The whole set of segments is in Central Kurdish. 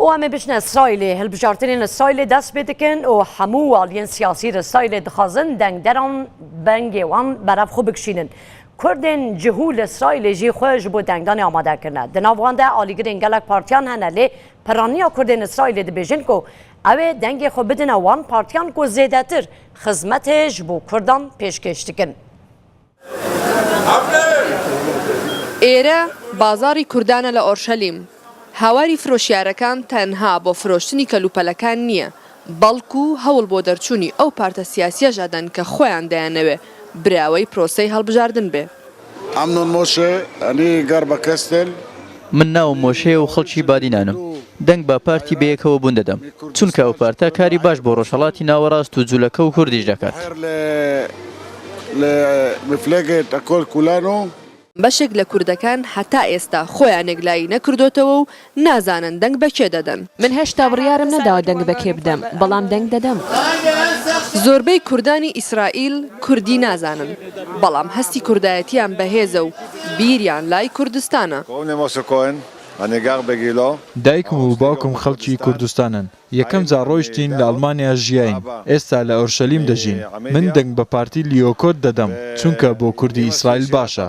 Û em ê biçine Îsraîlê. Hilbijartinên li Îsraîlê dest pê dikin û hemû waliyên siyasî li Îsraîlê dixwazin dengderan bengê wan berev xwe bikişînin. Kurdên cihû li Îsraîlê jî xwe ji bo dengdanê amade kirine. Di nav wan de alîgirên gelek partiyan hene lê piraniya Kurdên Îsraîlê dibêjin ku ew ê dengê xwe bidine wan partiyan ku zêdetir xizmetê ji bo Kurdan pêşkêş dikin. ئێرە بازاڕی کوردانە لە ئۆرشەلیم. هاواری فرۆشیارەکان تەنها بۆ فرۆشتنی کەلوپەلەکان نییە، بەڵکو هەوڵ بۆ دەرچوونی ئەو پارتە سیاسییەش ئەدەن کە خۆیان دەیانەوێ براوەی پرۆسەی هەڵبژاردن بێ. ئەمنۆن مۆشێ، ئەنی گەڕ بە کەستێل. من ناوم مۆشێیە و خەڵکی بادینانم. دەنگ بە پارتی بەیەکەوە بوون دەدەم، چونکە ئەو پارتە کاری باش بۆ ڕۆژهەڵاتی ناوەڕاست و جولەکە و کوردیش دەکات. بەشێک لە کوردەکان هەتا ئێستا خۆیان یەکلایی نەکردۆتەوە و نازانن دەنگ بە کێ دەدەن. من هێشتا بڕیارم نەداوە دەنگ بە کێ بدەم، بەڵام دەنگ دەدەم. زۆربەی کوردانی ئیسرائیل کوردی نازانن، بەڵام هەستی کوردایەتییان بەهێزە و بیریان لای کوردستانە. دایکم و باوکم خەڵکی کوردستانن، یەکەم جار ڕۆیشتین لە ئەڵمانیا ژیاین، ئێستا لە ئۆرشەلیم دەژین. من دەنگ بە پارتی لیۆکۆد دەدەم، چونکە بۆ کوردی ئیسرائیل باشە.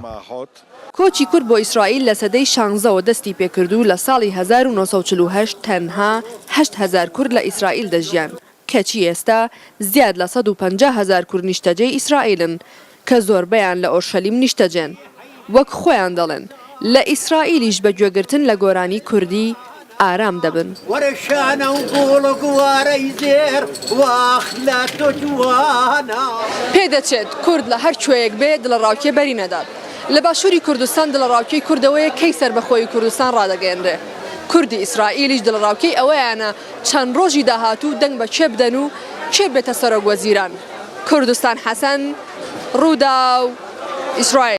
کۆچی کورد بۆ ئیسرائیل لە سەدەی شانزەوە دەستی پێکرد و لە ساڵی 1948 تەنها 8000 کورد لە ئیسرائیل دەژیان، کەچی ئێستا زیاد لە 150 هەزار کورد نیشتەجێی ئیسرائیلن کە زۆربەیان لە ئۆرشەلیم نیشتەجێن. وەک خۆیان دەڵێن، لە ئیسرائیلیش بە گوێگرتن لە گۆرانی کوردی ئارام دەبن. وەرە شانە و گوڵ و گوارەی زێڕ واخ لە تۆ جوانە. پێدەچێت کورد لە هەر کوێیەک بێ دڵەڕاوکێ بەری نەدات. لە باشووری کوردستان دڵەڕاوکێی کورد ئەوەیە کەی سەربەخۆیی کوردستان ڕادەگەیەنرێ. کوردی ئیسرائیلیش دڵەڕاوکێی ئەوەیانە چەند ڕۆژی داهاتوو دەنگ بە کێ بدەن و کێ ببێتە سەرۆک وەزیران. کوردستان حەسەن، رووداو، ئیسرائیل.